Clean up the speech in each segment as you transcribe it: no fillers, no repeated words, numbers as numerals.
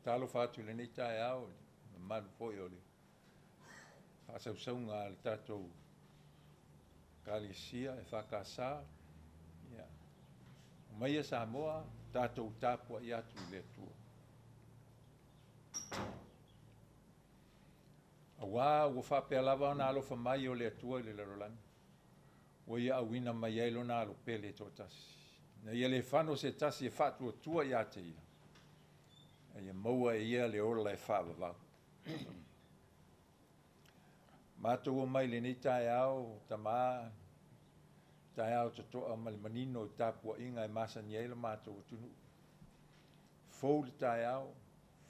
Talofa atu i lenei taeao i le mamalu foi o le faasausauga a le tatou Ekalesia EFKS. Ia, omaia Samoa, tatou tapuai atu i le Atua. Auā ua faapea lava ona alofa mai o le Atua i le lalolagi, ua Ia auina mai ai Lona Alo pele e toatasi, ina ia le fano se tasi e faatuatua ia te Ia, a ia maua e ia le ola e faavavau. Matou omai i lenei taeao, Tama, taeao totoa ma le manino i tapuaiga e masani ai lo matou atunuu. Fou le taeao,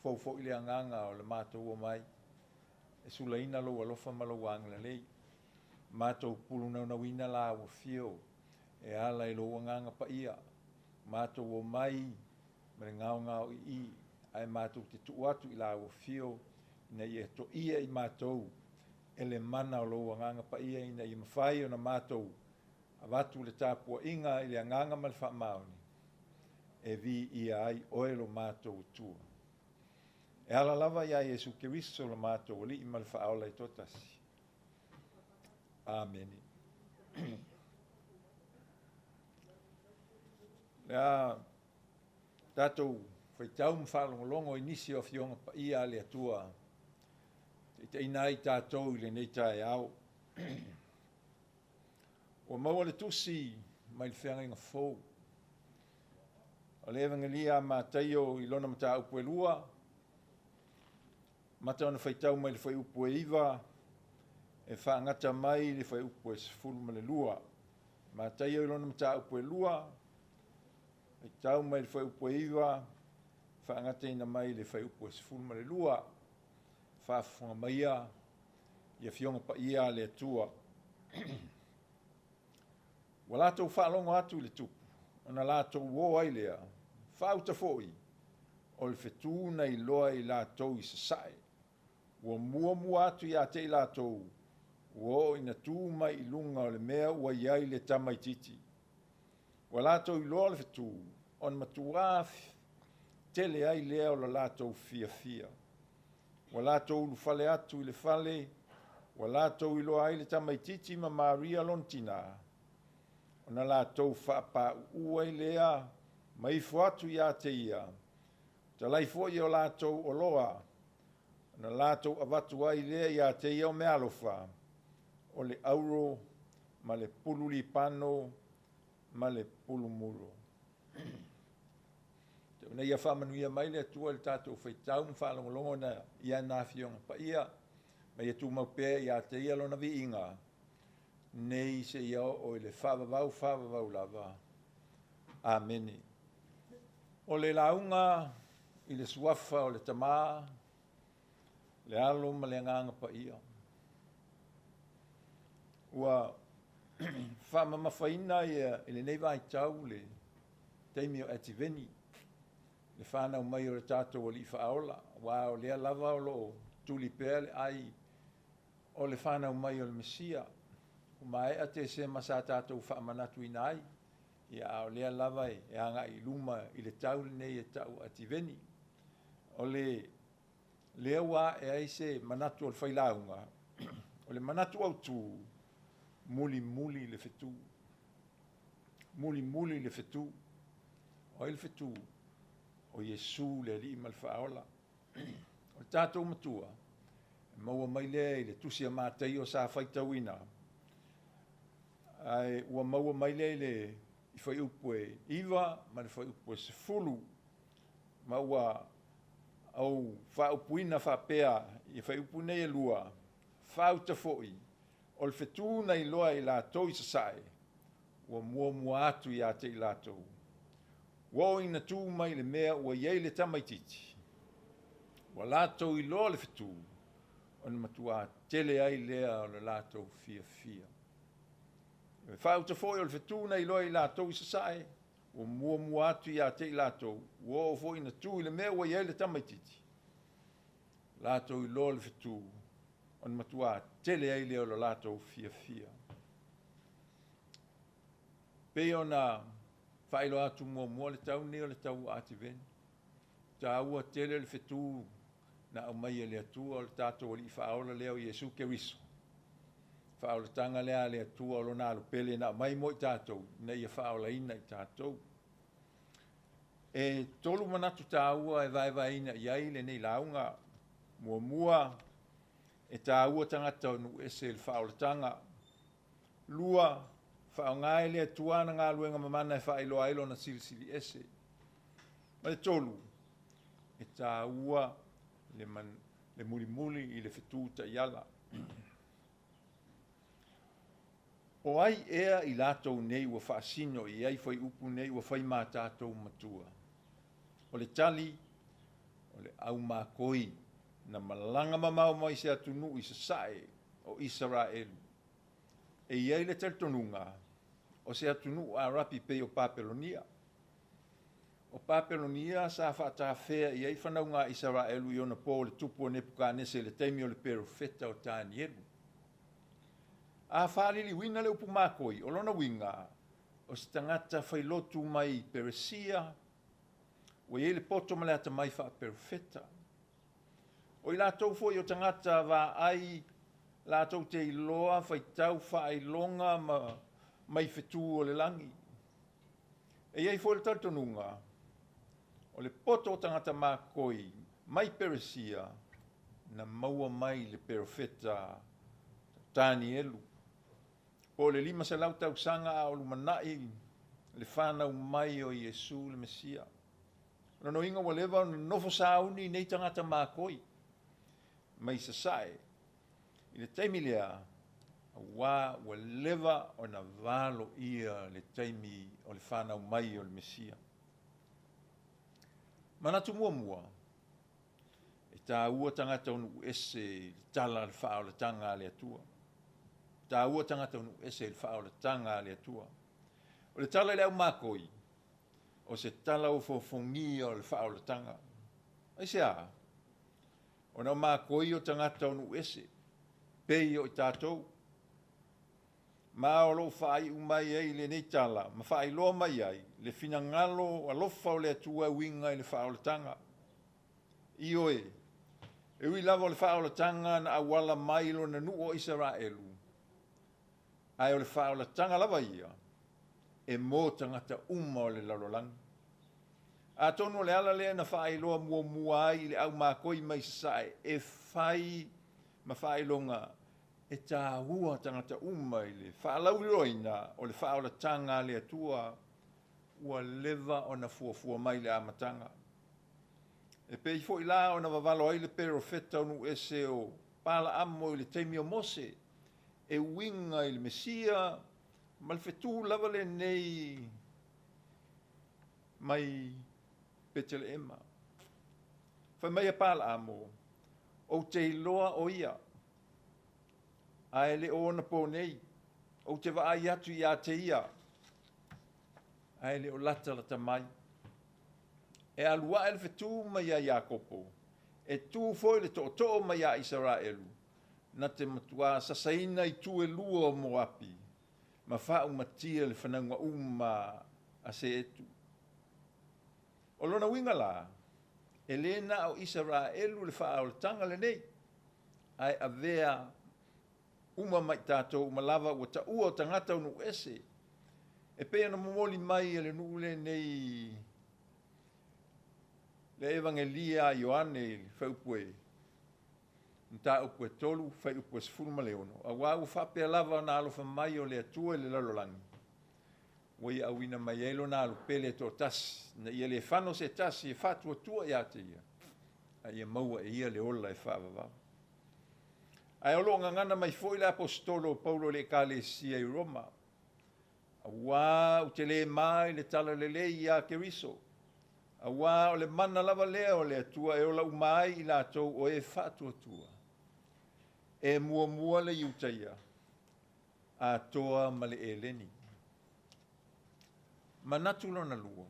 fou foi le agaga o le matou omai e sulaina lou alofa ma lou agalelei. Matou pulunaunauina la ua fio e ala i lou agaga paia. Matou omai ma le gaogaoi'i, ae matou te tuu atu i la ua fio ina ia toia i matou e le mana o lou Agaga Paia ina ia mafai ona matou avatu le tapuaiga i le agaga ma le faamaoni e viia ai oe lo matou Atua. E ala lava iā Iesu Keriso lo matou Alii ma le Faaola e toatasi. Amene. Le a tatou faitau ma faalogologo i nisi o Afioga Paia a le Atua taitaiina ai tatou i lenei taeao. Ua maua le tusi mai le feagaiga fou o le Evagelia a Mataio i lona mataupu e lua, mata ona faitau mai le fuaiupu e 9 e faagata mai le fuaiupu e 12. Mataio i lona mataupu e lua, faitau mai le fuaiupu e 9, faagataina mai le fuaiupu e 12. Faafofoga maia i Afioga Paia a le Atua. Ua latou faalogo atu i le tupu, ona latou o ai lea, faauta foi, o le fetu na iloa e i latou i sasae, ua muamua atu ia te i latou, ua oo ina tu mai i luga o le mea ua i ai le tamaitiiti. Ua latou iloa le fetu, ona matuā tele ai lea o le latou fiafia. Ua latou ulufale atu i le fale, ua latou iloa ai le tamaitiiti ma Maria lona tinā, ona latou faapāuū ai lea ma ifo atu ia te ia, talai foi o latou oloa, ona latou avatu ai lea ia te ia o meaalofa, o le auro ma le pulu lipano ma le pulu muro. Ina ia faamanuia mai le Atua i le tatou faitau ma faalogologo i ana Afioga Paia, ma ia tumau pea ia te Ia Lona viiga, nei seia oo i le faavavau faavavau lava. Amene. O le lauga i le suafa o le Tama, le Alo ma le Agaga Paia. Ua faamamafaina ia i lenei vaitau le taimi o Ativeni, le fanau mai o le tatou Alii Faaola, aua o lea lava o lo o tuli pea le ai o le fanau mai o le Mesia. Ua maea Tesema sa tatou faamanatuina ai, ia a o lea lava e agai i luma i le tau lenei e tau Ativeni. O le lea ua ae ai se manatu o le failauga, o le manatu autu, mulimuli le fetu. Mulimuli le fetu. O ai le fetu? O Iesu le Alii ma le Faaola. O le tatou Matua, e maua mai lea i le Tusi a Mataio sa faitauina, ae ua maua mai lea i le fuaiupu e 9 ma le fuaiupu e 10, ma ua ou faaupuina faapea i fuaiupu nei e lua, faauta foi, o le fetu na iloa e i latou i sasae, ua muamua atu ia te i latou. Ua oo ina tu mai i le mea ua i ai le tamaitiiti, ua latou iloa le fetu, ona matuā tele ai lea o le latou fiafia. E faauta foi o le fetu na iloa e i latou i sasae, ua muamua atu ia te i latou, ua oo foi ina tu i le mea ua i ai le tamaitiiti, latou iloa le fetu, ona matuā tele ai lea o le latou fiafia. Pei ona faailoa atu muamua le tau lenei o le tau o Ativeni. Taua tele le fetu na aumai e le Atua o le tatou Alii Faaola lea o Iesu Keriso. Faaolataga lea a le Atua o Lona Alo Pele na aumai mo i tatou ina ia faaolaina i tatou. E tolu manatu taua e vaevaeina i ai lenei lauga. Muamua, e taua tagata o nuu ese i le faaolataga. Lua, faaaoga e le Atua ana galuega mamana e faailoa ai Lona Silisili Ese. Ma le tolu, e taua le, man, le mulimuli i le fetu taiala. O ai ea i latou nei ua faasino i ai fuaiupu nei ua fai ma tatou matua? O le tali, o le au makoi na malaga mamao mai se atunuu i sasae o Isaraelu. E i ai le talitonuga, o se atunuu Arapi pei o Papelonia. O Papelonia sa faatafea i ai fanauga a Isaraelu i ona po o le tupu o Nepukanese i le taimi o le perofeta o Tanielu. A faaliliuina le upu makoi, o lona uiga, o se tagata failotu mai Peresia, ua i ai le poto ma le atamai faaperofeta. O i latou foi o tagata vaai latou te iloa faitau faailoga ma mai fetu o le lagi. E i ai foi le talitonuga, o le poto o tagata makoi mai Peresia na maua mai le perofeta Tanielu, po o le 500 tausaga a o lumanai le fanau mai o Iesu le Mesia. O lona uiga ua leva ona nofo sauni nei tagata makoi mai sasae i le taimi lea, auā ua leva ona valoia le taimi o le fanau mai o le Mesia. Manatu muamua, e taua tagata o nuu ese i le tala le faaolataga a le Atua. Taua tagata o nuu ese i le faaolataga a le Atua. O le tala i le au makoi, o se tala ofoofogia o le faaolataga. Aisea? Ona o makoi o tagata o nuu ese, pei o i tatou. Ma o lo o faaiu mai ai lenei tala ma faailoa mai ai le finagalo alofa o le Atua e uiga i le faaolataga. Ioe, e ui lava o le faaolataga na auala mai i lona nuu o Isaraelu, ae o le faaolataga lava ia e mo tagata uma o le lalolagi. Atonu o le ala lea na faailoa muamua ai i le au makoi mai sasae e fai ma faailoga e taua tagata uma i le faalauiloaina o le faaolataga a le Atua ua leva ona fuafua mai i le amataga. E pei foi la ona vavalo ai le perofeta o nuu ese o Palaamo i le taimi o Mose, e uiga i le Mesia ma le fetu lava lenei mai Peteleema. Fai mai a Palaamo, Ou te iloa o ia, ae le o onapo nei. Ou te vaai atu ia te ia, ae le o latalata mai. E alu ae le fetu mai ia Iakopo, e tu foi le tootoo mai ia Isaraelu, na te matuā sasaina itu e lua o Moapi, ma faaumatia le fanauga uma a Seetu. O lona uiga la, e lē na o Isaraelu le faaolataga lenei, ae avea uma ma i tatou uma lava ua taua o tagata o nuu ese, e pei ona momoli mai e le nuu lenei le Evagelia a Ioane i le fuaiupu e mataupu e 3, fuaiupu e 16, auā ua faapea lava ona alofa mai o le Atua i le lalolagi, ua ia auina mai ai Lona Alo Pele e toatasi, ina ia le fano se tasi e faatuatua ia te Ia, a ia maua e ia le ola e faavavau. Ae o lo o gagana mai foi le Aposetolo o Paulo i le Ekalesia i Roma. Auā ou te lē ma i le talalelei iā Keriso, auā o le mana lava lea o le Atua e ola uma ai i latou o e faatuatua, e muamua le Iutaia, atoa ma le Eleni. Manatu lona lua,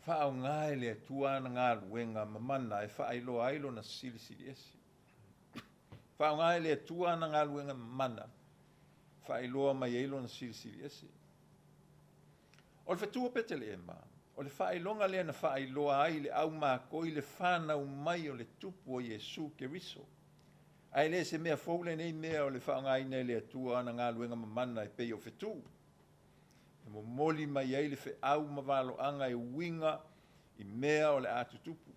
faaaoga e le Atua ana galuega ma mana e faailoa ai Lona Silisiliese. Faaaoga e le Atua ana galuega ma mana e faailoa mai ai Lona Silisiliese. O le fetu o Peteleema, o le faailoga lea na faailoa ai i le au makoi le fanau mai o le Tupu o Iesu Keriso. Ae le se mea fou lenei mea o le faaaogaina e le Atua ana galuega mamana e pei o fetu, e momoli mai ai le feau ma valoaga e uiga i mea o le a tutupu.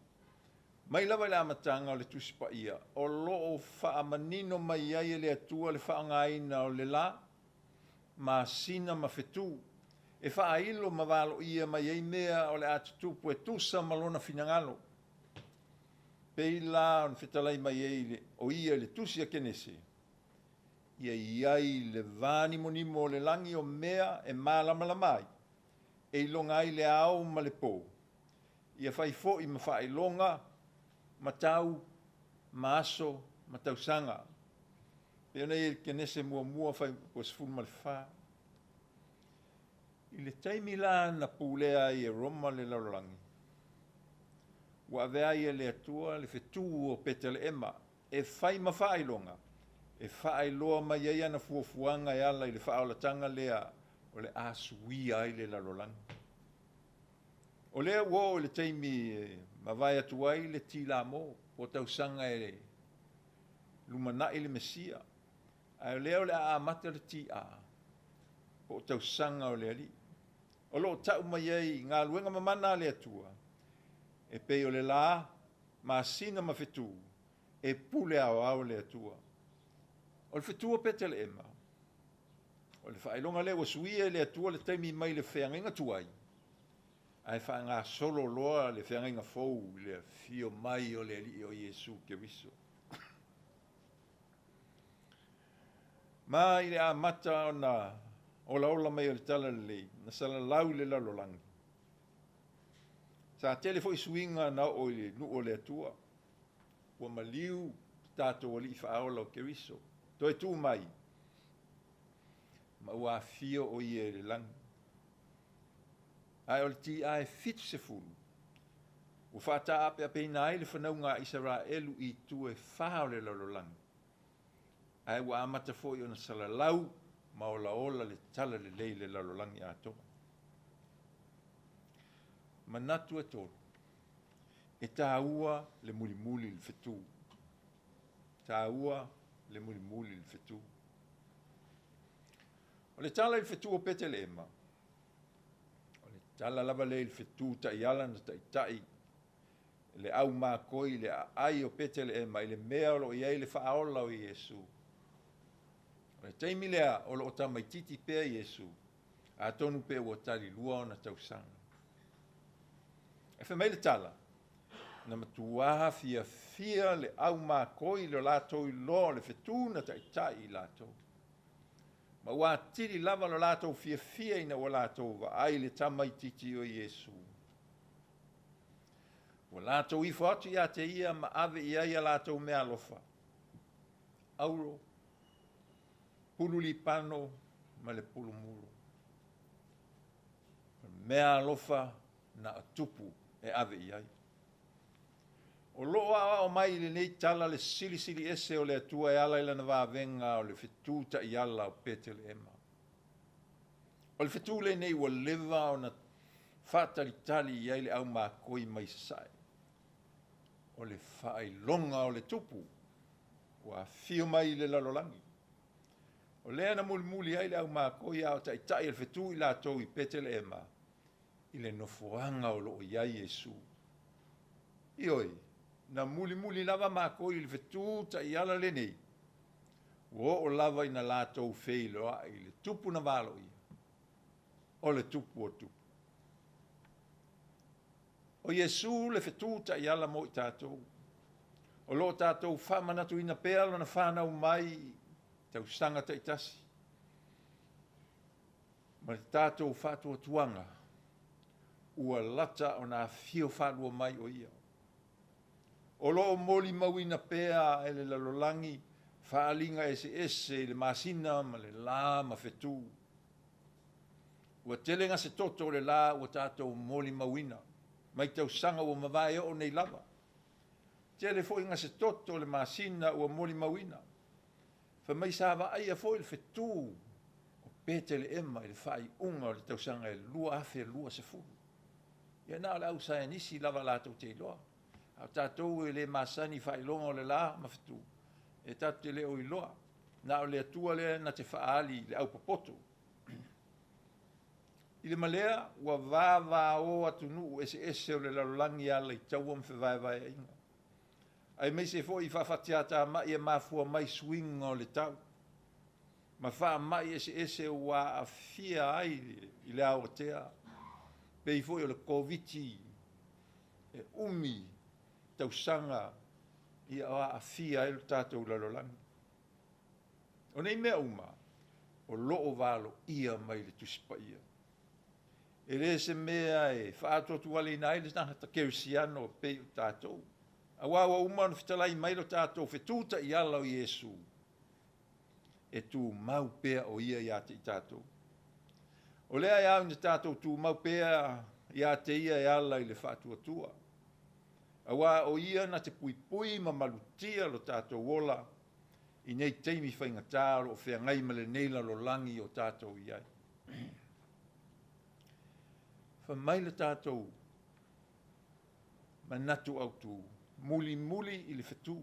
Mai lava i le amataga o le Tusi Paia, o lo o faamanino mai ai e le Atua le faaaogaina o le la, masina ma fetu, e faailo ma valoia mai ai mea o le a tutupu e tusa ma Lona finagalo. Pei la ona fetalai mai ai o Ia i le Tusi a Kenese, Ia i ai le va nimonimo o le lagi o mea e malamalama ai, e iloga ai le ao ma le po, ia fai foi ma faailoga, ma tau, ma aso, ma tausaga. Pei ona i ai i le Kenese muamua fuaiupu 14. I le taimi la na pulea ai e Roma le lalolagi, ua avea ai e le Atua le fetu o Peteleema e fai ma faailoga, e faailoa mai ai ana fuafuaga e ala i le faaolataga lea o le a suia ai le lalolagi. O lea ua oo i le taimi e mavae atu ai le tilamo po o tausaga e lumanai le Mesia, ae o lea o le a amata le TA po o tausaga o le Alii. O lo o tau mai ai galuega mamana a le Atua e pei o le la, masina ma fetu, e pule aoao le Atua. O le fetu o Peteleema, o le faailoga lea ua suia e le Atua le taimi mai le feagaiga tuai, ae faagasolo loa le feagaiga fou i le afio mai o le Alii o Iesu Keriso. Ma i le amata ona olaola mai o le Talalelei, na salalau i le lalolagi. Sa tele foi suiga na oo i le nuu o le Atua. Ua maliu le tatou Alii Faaola o Keriso, toe tu mai, ma ua afio o Ia i le lagi. Ae o le TA e 70, ua faataapeapeina ai le fanauga a Isaraelu i itu e fa o le lalolagi, ae ua amata foi ona salalau ma olaola le talalelei i le lalolagi atoa. Manatu e tolu, e taua le mulimuli i le fetu. Taua le mulimuli i le fetu. O le tala i le fetu o Peteleema, o le tala lava lea i le fetu taiala na taitai le au makoi i le aai o Peteleema i le mea o lo o i ai le Faaola o Iesu. O le taimi lea o lo o tamaitiiti pea Iesu, atonu pe ua talilua ona tausaga. Ae fai mai le tala, na matuā fiafia le au makoi i lo latou iloa o le fetu na taitai i latou. Ma ua atili lava lo latou fiafia ina ua latou vaai i le tamaitiiti o Iesu. Ua latou ifo atu ia te ia ma ave i ai a latou meaalofa, auro, pulu lipano ma le pulu muro. O le meaalofa na o tupu e ave i ai. O lo o aoao mai i lenei tala le silisili ese o le Atua e ala i lana vavega o le fetu taiala o Peteleema. O le fetu lenei ua leva ona faatalitali i ai le au makoi mai Sasae. O le faailoga o le tupu ua afio mai i le lalolagi. O lea na mulimuli ai le au makoi a o taitai o le fetu i latou i Peteleema i le nofoaga o lo o i ai Iesu. Ioe, na mulimuli lava makoi i le fetu taiala lenei, ua oo lava ina latou feiloai i le tupu na valoia, o le tupu o tupu. O Iesu le fetu taiala mo i tatou. O lo o tatou faamanatuina pea lona fanau mai i tausaga taitasi. ma le tatou faatuatuaga ua lata ona afifio faalua mai o Ia. O lo o molimauina pea e le lalolagi faaaliga eseese i le masina ma le la ma fetu. Ua tele gasetoto o le la ua tatou molimauina mai tausaga ua mavae e oo nei lava. Tele foi gasetoto o le masina ua molimauina. Fai mai sa vaaia foi le fetu o Peteleema i le faaiuga o le tausaga e 2020. Ia na o le au saienisi lava latou te iloa, a o tatou e le masani i faailoga o le la ma fetu, e tatou te le o iloa. Na o le Atua lea na te faaali i le aupopoto. I le ma lea, ua vavao atunuu eseese o le lalolagi e ala i taua ma fevaevaeaiga, aemaise foi i faafatiatamai e mafua mai i suiga o le tau, ma faamai eseese ua aafia ai i le aotea, pei foi o le Koviti e umi tausaga o aafia ai lo tatou lalolagi. O nei mea uma, o lo o valoia mai le Tusi Paia. E le se mea e faaatuatualeina ai le tagata kerisiano e pei o tatou, auā ua uma ona fetalai mai lo tatou fetu taiala o Iesu, e tumau pea o Ia ia te i tatou. O lea e ao ina tatou tumau pea ia te Ia e ala i le faatuatua, auā o Ia na te puipui ma malutia lo tatou ola i nei taimi faigata o lo o feagai ma lenei lalolagi o tatou i ai. Fai mai le tatou manatu autu, mulimuli i le fetu.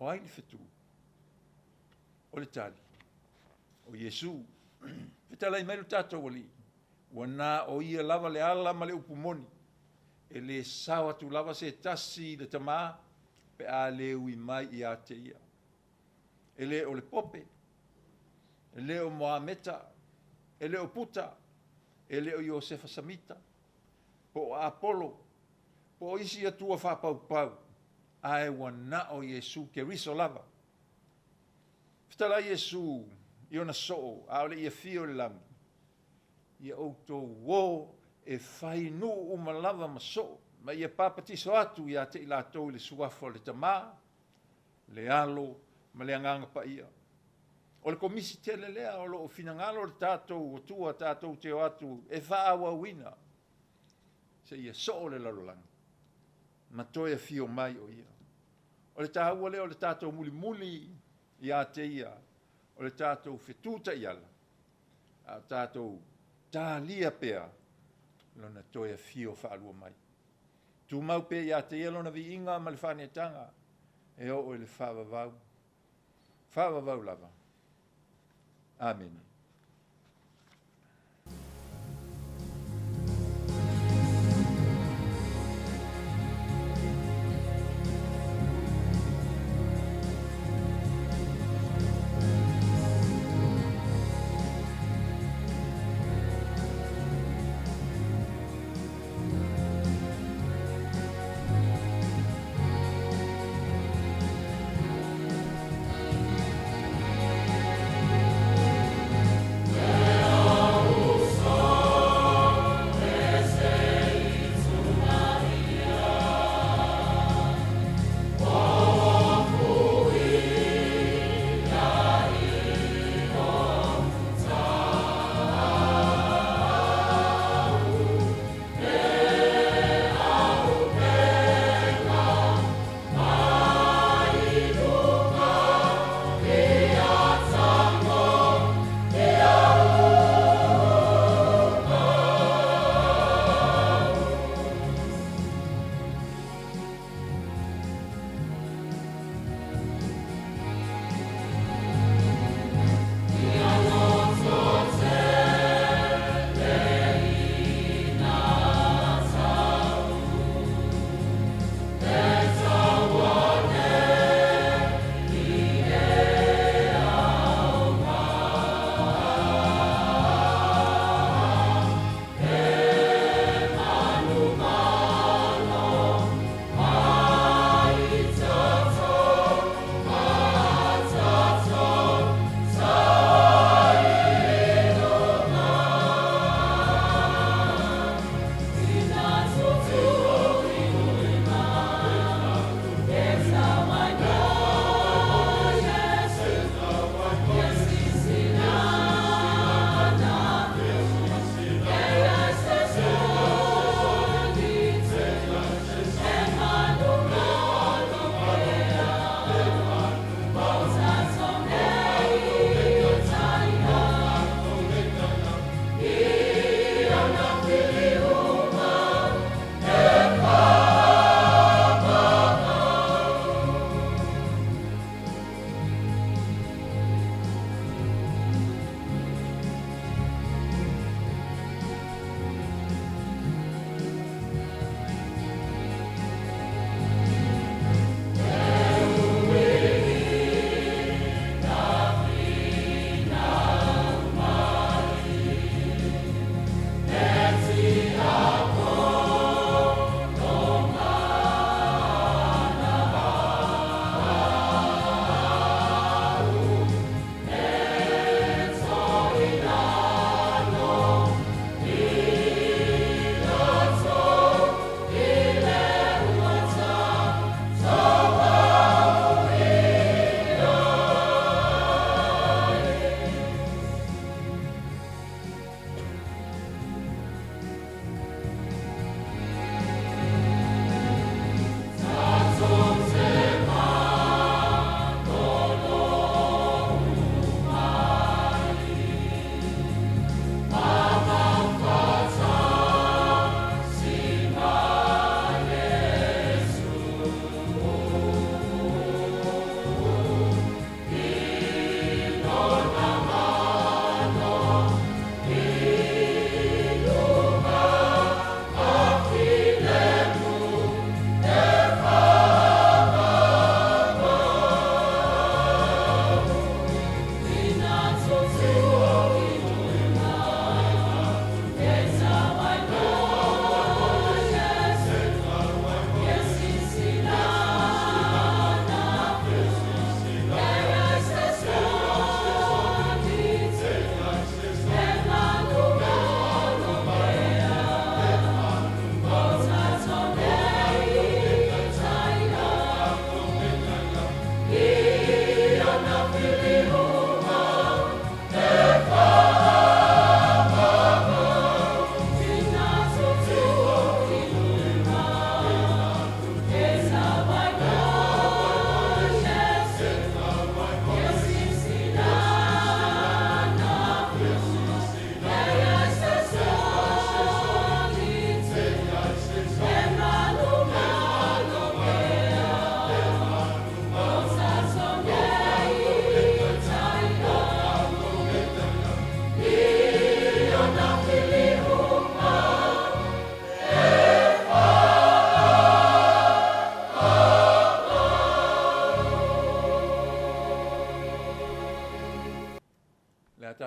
O ai le fetu? O le tali, o Iesu. Fetalai mai lo tatou Alii, ua na o Ia lava le ala ma le upu moni, e le sao atu lava se tasi i le Tamā pe a le ui mai ia te Ia. E le o le Pope, e le o Moameta, e le o Puta, e le o Iosefa Samita, po o Apolo, po o isi atua faapaupau, ae ua na o Iesu Keriso lava. Fetalai Iesu i ona soo a o le i afio i le lagi, ia outou o e fai nuu uma lava ma soo, ma ia papatiso atu ia te i latou i le suafa o le Tama, le Alo ma le Agaga Paia. O le komisi tele lea o lo o finagalo le tatou Atua tatou te o atu e faaauauina seia soo le lalolagi ma toe afio mai o Ia. O le taua lea o le tatou mulimuli ia te Ia, o le tatou fetu taiala, a o tatou talia pea Lona toe afio faalua mai. Tumau pea ia te Ia Lona viiga ma le faaneetaga e oo i le faavavau, faavavau lava. Amene.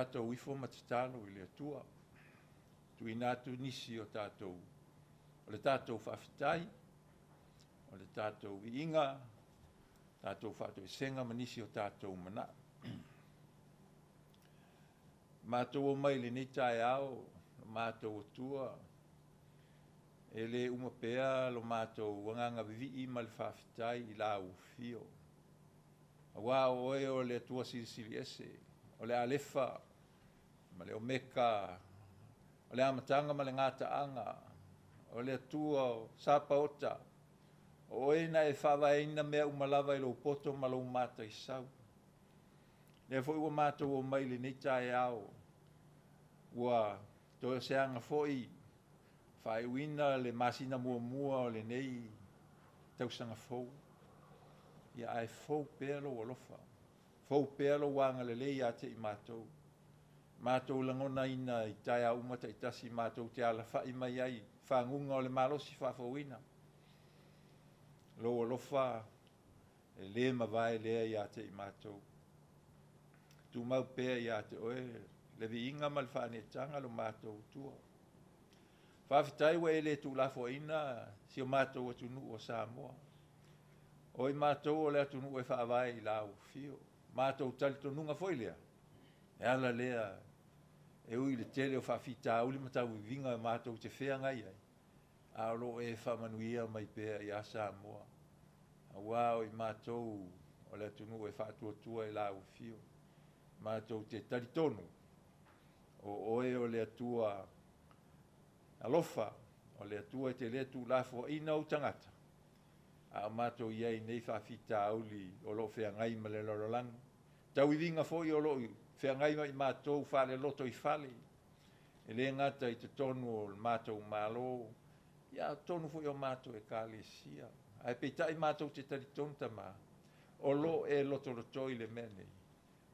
tatou ifo ma tatalo i le Atua, tuuina atu nisi o tatou, o le tatou faafetai, o le tatou viiga, tatou faatoesega ma nisi o tatou manao. Matou omai i lenei taeao lo matou Atua, e le uma pea lo matou agaga vivii ma le faafetai i lau Afio, aua o Oe o le Atua Silisili Ese, o le Alefa ma le Omeka, o le Amataga ma le Gataaga, o le Atua o Sapaota, o Oe na e faavaeina mea uma lava i lou poto ma lou mataisau. Lea foi ua matou omai i lenei taeao, ua toe o se aga foi faaiuina le masina muamua o lenei tausaga fou, ia ae fou pea lou alofa, fou pea lou agalelei ia te i matou. Matou lagonaina i taeao uma taitasi matou te alafai mai ai i faguga o le malosi faafouina. Lou alofa e le mavae lea ia te i matou. Tumau pea ia te oe le viiga ma le faaneetaga lo matou Atua. Faafetai ua e le tuulafoaiina si o matou atunuu o Samoa. O i matou o le atunuu e faavae i lau afio. Matou talitonuga foi lea, e ala lea e ui i le tele o faafitauli ma tauiviga matou te feagai ai, a o lo o e faamanuia mai pea ia Samoa, aua o i matou o le atunuu e faatuatua i lau afio. Matou te talitonu o oe o le Atua alofa, o le Atua e te le tuulafoaiina ou tagata, a o matou i ai i nei faafitauli o lo o feagai ma le lalolagi, tauiviga foi o lo o feagai ma i matou faalelotoifale, e le gata i totonu o le matou Malo, ia a o totonu foi o matou Ekalesia. Ae peitai matou te talitonu Tama, o lo o e lotolotoi i le mea nei,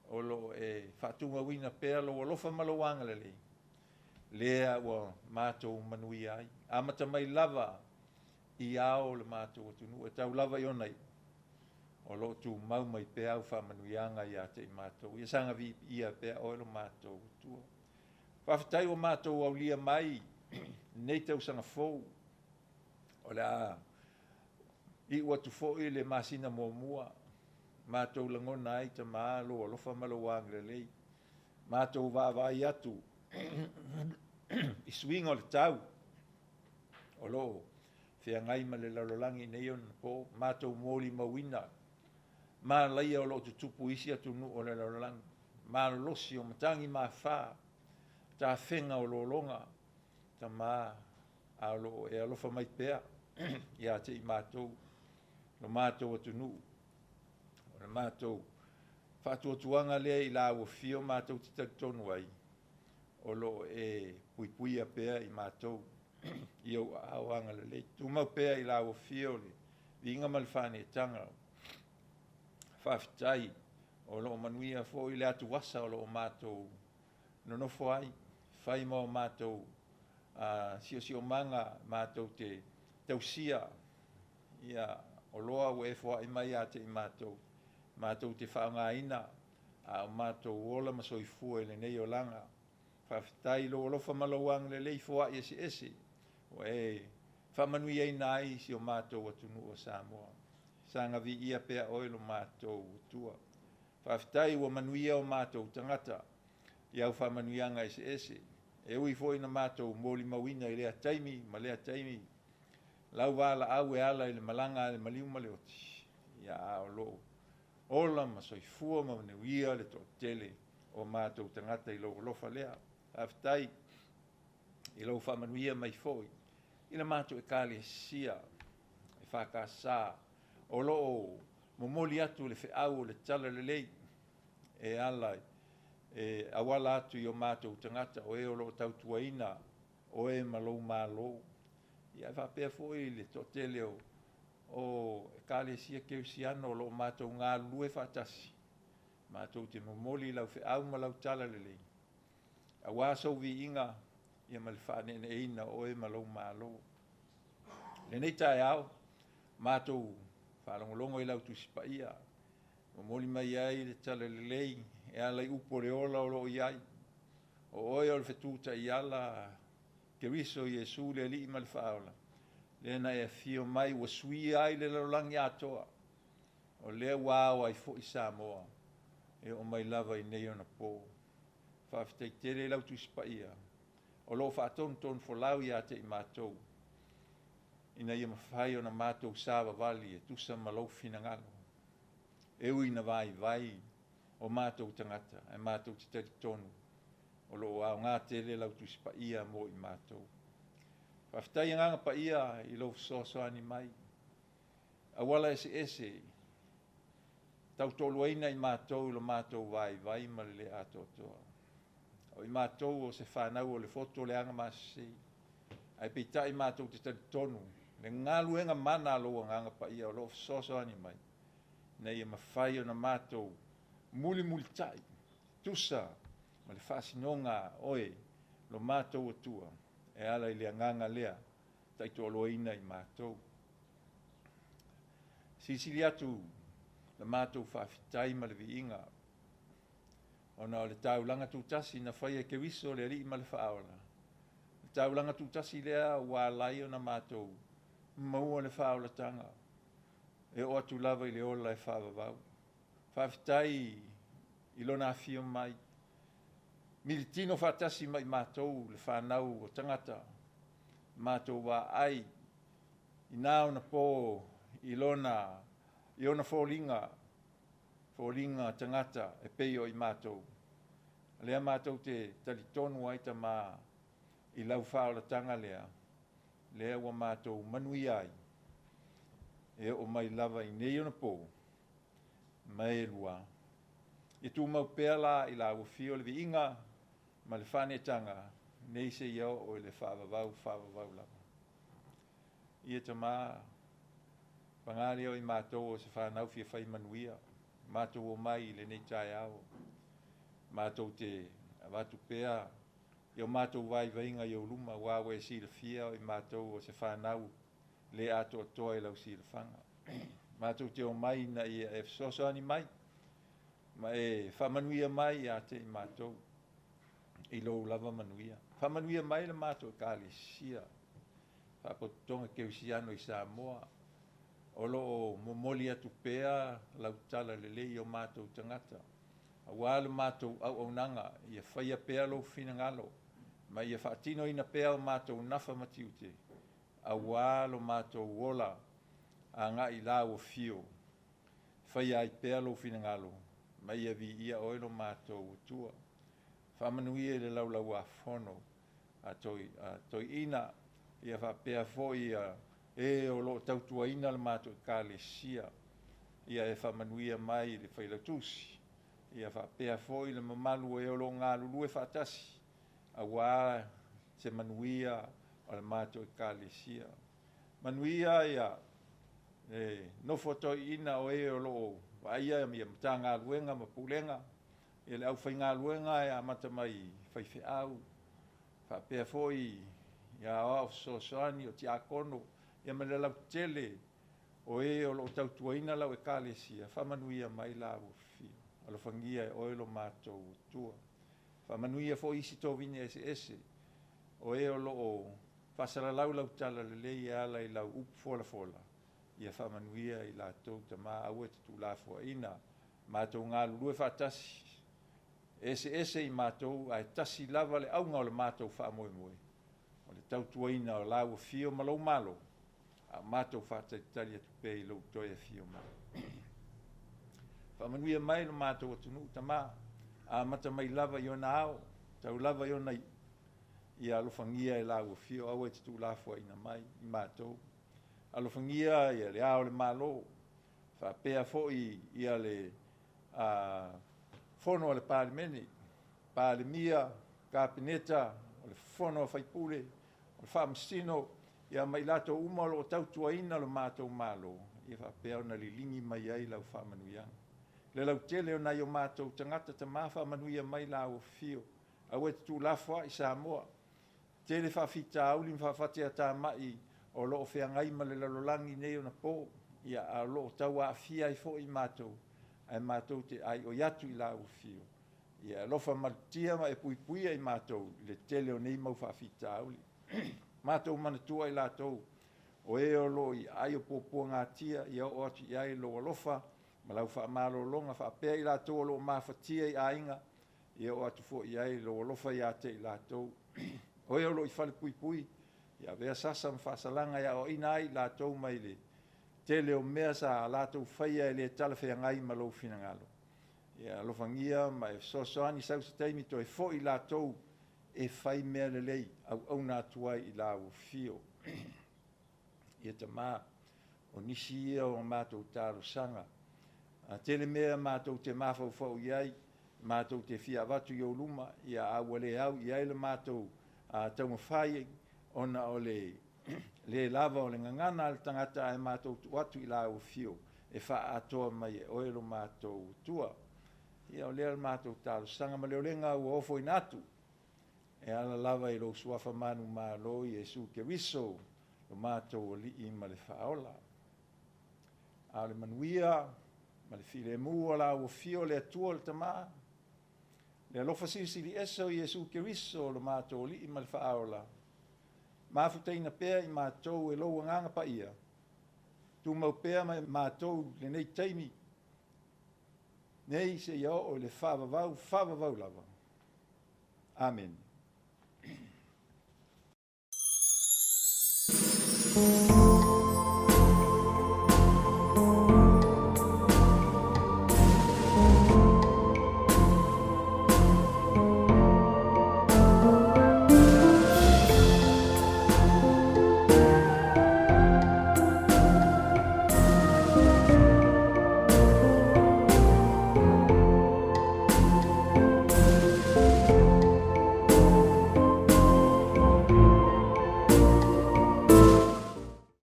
o lo o e faatumauina pea lou alofa ma lou agalelei, lea ua matou manuia ai. Amata mai lava i ao o le matou atunuu e tau lava i ona iu, o lo o tumau mai pea au faamanuiaga ia te i matou. Ia saga viia pea oe lo matou Atua. Faafetai ua matou aulia mai lenei tausaga fou, o le a iu atu foi le masina muamua, matou lagona ai Tama lou alofa ma lou agalelei, matou vaavaai atu i suiga o le tau o lo o feagai ma le lalolagi i nei ona po, matou molimauina malaia o lo o tutupu i isi atunuu o le lalolagi, malolosi o matagi ma afa, tafega o lologa. Tama, a o lo o e alofa mai pea ia te i matou, lo matou atunuu. O le matou faatuatuaga lea i lau Afio matou te talitonu ai, o lo o e puipuia pea i matou i ou aao agalelei. Tumau pea i lau Afio le viiga ma le faaneetaga. Faafetai o lo o manuia foi le atuvasa o lo o matou nonofo ai, fai ma o matou siosiomaga matou te tausia oloa ua e foai mai ia te i matou, matou te faaaogaina a o matou ola ma soifua i lenei olaga. Faafetai i lou alofa ma lou agalelei foai eseese ua e faamanuiaina ai si o matou atunuu o Samoa. Saga viia pea oe lo matou Atua. Faafetai ua manuia o matou tagata i au faamanuiaga eseese, e ui foi ina matou molimauina i lea taimi ma lea taimi lau valaau e ala i le malaga a le maliu ma le oti, ia a o lo o ola ma soifua ma manuia le toatele o matou tagata i lou alofa lea. Faafetai i lou faamanuia mai foi i le matou Ekalesia EFKS o lo o momoli atu le feau o le Talalelei e ala e auala atu i o matou tagata o e o lo o tautuaina oe ma lou Malo, ia ae faapea foi le toatele o Ekalesia Kerisiano o lo o matou galulue faatasi, matou te momoli lau feau ma lau talalelei aua sou viiga ia ma le faaneeneeina o oe ma lou Malo. I lenei taeao, matou faalogologo i lau Tusi Paia, momoli mai ai le talalelei e ala i upu o le ola o lo o i ai. O oe o le fetu taiala, Keriso Iesu le Alii ma le Faaola, lea na e afio mai ua suia ai le lalolagi atoa, o lea ua ao ai foi Samoa e oo mai lava i nei ona po. Faafetai tele i lau Tusi Paia o lo o faatonutonu folau ia te i matou, ina ia mafai ona matou savavali e tusa ma lou finagalo. E ui ina vaivai o matou tagata, ae matou te talitonu o lo o aoga tele lau Tusi Paia mo i matou. Faafetai Agaga Paia i lou fesoasoani mai, auala eseese tautoaluaina i matou i lo matou vaivai ma le le atoatoa. O i matou o se fanau o le foto o le agamasese, ae peitai matou te talitonu le galuega mana a lou Agaga Paia o lo o fesoasoani mai, ina ia mafai ona matou mulimulitai tusa ma le faasinoga a oe lo matou Atua e ala i le agaga lea taitoaluaina i matou. Silisili atu la matou faafetai ma le viiga ona o le taulaga tutasi na faia e Keriso le Alii ma le Faaola. Le taulaga tutasi lea ua ala ai ona matou maua le faaolataga e oo atu lava i le ola e faavavau. Faafetai i Lona afio mai, militino faatasi ma i matou le fanau o tagata, matou vaai i na ona po i lona i ona foliga, foliga tagata e pei o i matou. O lea matou te talitonu ai Tama i lau faaolataga lea, lea ua matou manuia ai e oo mai lava i nei ona po ma e lua. Ia tumau pea la i lau afio le viiga ma le faaneetaga nei seia oo i le faavavau faavavau lava. Ia Tama, paga lea o i matou o se fanau fia fai manuia, matou omai i lenei taeao, matou te avatu pea i o matou vaivaiga i ou luma, aua ua e silafia o i matou o se fanau le atoatoa i lau silafaga. Matou te omai ina ia e fesoasoani mai ma e faamanuia mai ia te i matou i lou lava manuia. Faamanuia mai le matou Ekalesia, Faalapotopotoga Kerisiano i Samoa, o lo o momoli atu pea lau talalelei i o matou tagata, aua le matou auaunaga, ia faia pea lou finagalo ma ia faatinoina pea o matou nafa ma tiute, aua lo matou ola agai i lau afio, faia ai pea lou finagalo ma ia viia oe lo matou Atua. Faamanuia i le Laulau-a-Fono a Toeaina, ia faapea foi e o lo o tautuaina le matou Ekalesia. Ia e faamanuia mai i le Failautusi, ia faapea foi le mamalu o e o lo o galulue faatasi aua se manuia o le matou Ekalesia. Manuia ia le nofo a toeaiina o e o lo o vaaia ia Matagaluega ma Pulega, ia le aufaigaluega e amata mai i faifeau, faapea foi i aoao fesoasoani, o tiakono, ia ma le lautele o e o lo o tautuaina lau Ekalesia, faamanuia mai lau Afioga. Alofagia e oe lo matou Atua. Faamanuia foi isi tovine eseese o e o lo o faasalalau lau talalelei e ala i lau upu folafola, ia faamanuia i latou Tama, aua e te tuulafoaiina. Matou galulue faatasi, e eseese i matou ae tasi lava le auga o le matou faamoemoe, o le tautuaina o lau afio ma lou Malo, a o matou faatalitali atu pea i lou toe afio mai. Faamanuia mai lo matou atunuu Tama, amata mai lava i ona ao, tau lava i ona iu, ia alofagia e lau afio, aua e te tuulafoaiina mai i matou. Alofagia ia le Ao o le Malo, faapea foi ia le Fono a le Palemene, Palemia, Kapeneta, o le Fono a Faipule, o Faamasino, ia ma i latou uma o lo o tautuaina lo matou Malo, ia faapea ona liligi mai ai lau faamanuiaga. Le lautele o nai o matou tagata, Tama faamanuia mai lau afifio, aua e te tuulafoai Samoa. Tele faafitauli ma faafateatamai o lo o feagai ma le lalolagi i nei ona po, ia a o lo o tau aafia ai foi matou, ae matou te aioi atu i lau afio, Ia e alofa malutia ma e puipuia i matou i le tele o nei mau faafitauli. Matou manatua i latou o e o lo o i aai o puapuagatia, ia oo atu i ai lou alofa ma lau faamalologa, faapea i latou o lo o mafatia i aiga, ia oo atu foi i ai lou alofa ia te i latou. O e o lo o i falepuipui, ia avea sasa ma faasalaga e aoaina ai i latou mai le tele o mea sa latou faia e le talafeagai ma lou finagalo. Ia alofagia ma e fesoasoani sau se taimi toe foi latou e fai mea lelei, auauna atu ai i lau afio. Ia Tama, o nisi ia o a matou talosaga, a tele mea matou te mafaufau i ai, matou te fia avatu i ou luma, ia a ua le au i ai le matou taumafai ona o le le lava o le gagana a le tagata ae matou tuu atu i lau afio e faaatoa mai e oe lo matou Atua. Ia o lea le matou talosaga ma le olega ua ofoina atu e ala lava i lou Suafa manumalo Iesu Keriso lo matou Alii ma le Faaola. A o le manuia ma le filemu o lau afio le Atua le Tama, le alofa silisili ese o Iesu Keriso lo matou Alii ma le Faaola, mafutaina pea i matou e lou Agaga Paia, tumau pea ma matou lenei taimi nei seia oo i le faavavau, faavavau lava. Amene.